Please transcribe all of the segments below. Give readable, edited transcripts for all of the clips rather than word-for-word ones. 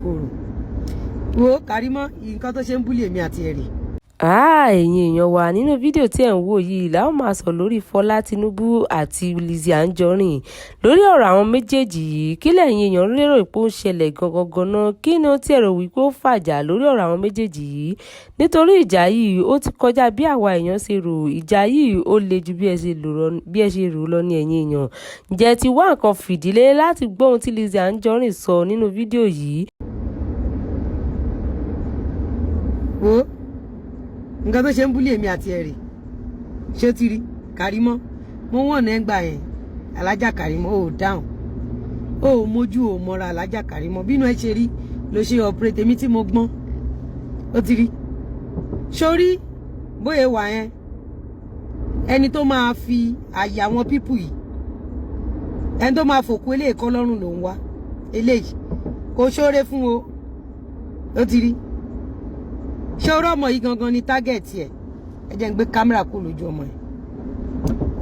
Kòrò wo Kàrímọ́, nǹkan tó ṣe ń bully èmi àti ẹ̀rì. Ẹ̀yin èèyàn wa, nínú fídíò tí ẹ̀ ń wò yìí la ó máa sọ lórí Fọlá Tinubu àti Lizzy Anjorin. Lórí ọ̀rọ̀ àwọn méjèèjì yìí, kí lẹ̀yin èèyàn lérò pé ó ń ṣẹlẹ̀ gangan ganan? Kí ni ó tí ẹ rò wípé ó fàjà lórí ọ̀rọ̀ àwọn méjèèjì yìí? Nítorí ìjà yìí ó ti kọjá bí àwa èèyàn ṣe rò. Ìjà yìí ó le ju bí ẹ ṣe rò lọ ní, ẹ̀yin èèyàn. Ǹjẹ́ ti wá nǹkan fìdílé láti gbọ́ ohun tí Lizzy Anjorin sọ nínú fídíò yìí? Wo nǹkan tó ṣe ń bully èmi àti ẹ̀rì, ṣé ó ti rí Kàrímọ́? Mo wọ̀n náà gbà yẹn, Alájà Kàrímọ́ ò dáhùn, ó mójú ò mọ́ra. Alájà Kàrímọ́, bínú ẹ ṣe rí ló ṣe operate èmi tí mo gbọ́n. Ó ti rí sórí bóyá wà yẹn, ẹni tó máa fi àyà àwọn people yìí, ẹni tó máa fòkú eléyìí kọ́ lọ́rùn ló ń wá. Eléyìí kò ṣóore fún o. Ó ti rí ṣé orú ọmọ yìí gangan ni target ẹ. Ẹ jẹ́ ń gbé camera kú lójú ọmọ ẹ.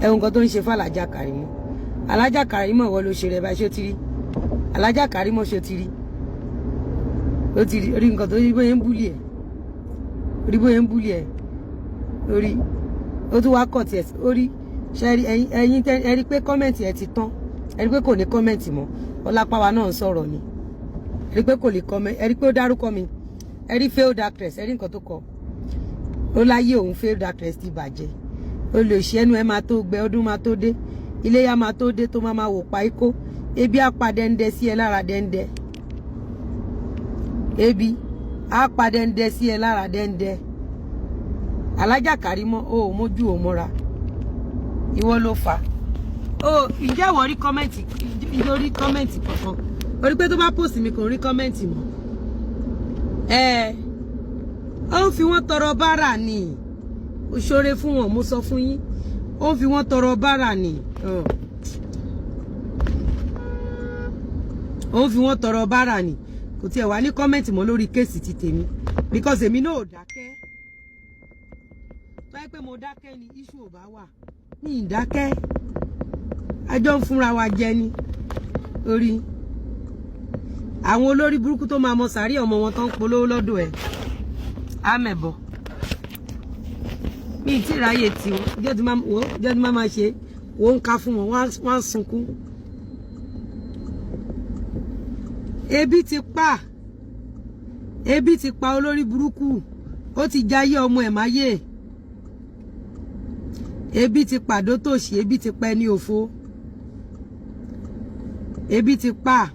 Ẹ̀hún nǹkan tó ń ṣe fún Alájà Kàrímọ́. Alájà Kàrímọ́, ìwọ ló ṣe rẹ báyìí. Ṣé ó ti rí Alájà Kàrímọ́? Ṣé ó ti rí? Ó ti rí orí nǹkan tó rí bóyá ń bully ẹ, orí bóyá ń bully ẹ, orí ó tún wá kọ̀ tiẹ̀ orí. Ṣe rí ẹ̀yin, ẹ rí pé comment ẹ ti tán. Ẹ rí pé kò ní comment mọ́. Ọlápáwa náà ń sọ̀rọ̀ ni. Ẹ rí pé kò lè comment. Ẹ rí pé ó dárúkọ mi. Ẹ rí failed actress, ẹ rí nǹkan tó kọ. Ó láyé òun, failed actress ti bàjẹ́. Ó lè ṣe ẹnu ẹ máa tó gbẹ, ọdún máa tó dé, iléyá máa tó dé, tó máa máa wò pa ikó. Ebi á pa dẹ́ndẹ́ sí ẹ lára dẹ́ndẹ́. Ebi á pa dẹ́ndẹ́ sí ẹ lára dẹ́ndẹ́. Alájà Kàrímọ́, ó ò mójú ò mọ́ra, ìwọ ló fà á. Ó ǹjẹ́ ìwọ rí comment? Ǹjẹ́ o rí comment kankan? O rí pé tó bá post mi, kò rí comment mọ́. Ẹ ó ń fi wọ́n tọrọ bárà ni. Ó ṣoore fún wọn, mo sọ fún yín, ó ń fi wọ́n tọrọ bárà ni. Ó ń fi wọ́n tọrọ bárà ni. Kò tiẹ̀ wá ní comment mọ́ lórí case ti tèmi, because èmi náà ò dákẹ́. Tó yẹ pé mo dákẹ́ ni, issue ò bá wà ní ìdákẹ́. Àjọ ń fúnra wa jẹ ni. Orí àwọn olórí burúkú tó máa mọ sàárì ọmọ wọn tó ń polówó lọ́dọ̀ ẹ̀ ámẹ̀bọ̀ mi ì tí ì ráyè tiwọn. Jẹ́ tí máa máa ṣe wọ́n ń ká fún wọn, wọ́n á sunkún. Ebi ti pa, ebi ti pa olórí burúkú. Ó ti jayé ọmọ ẹ̀ máyé. Ebi ti pàdó tòṣì, ebi ti pa ẹni òfo, ebi ti pa.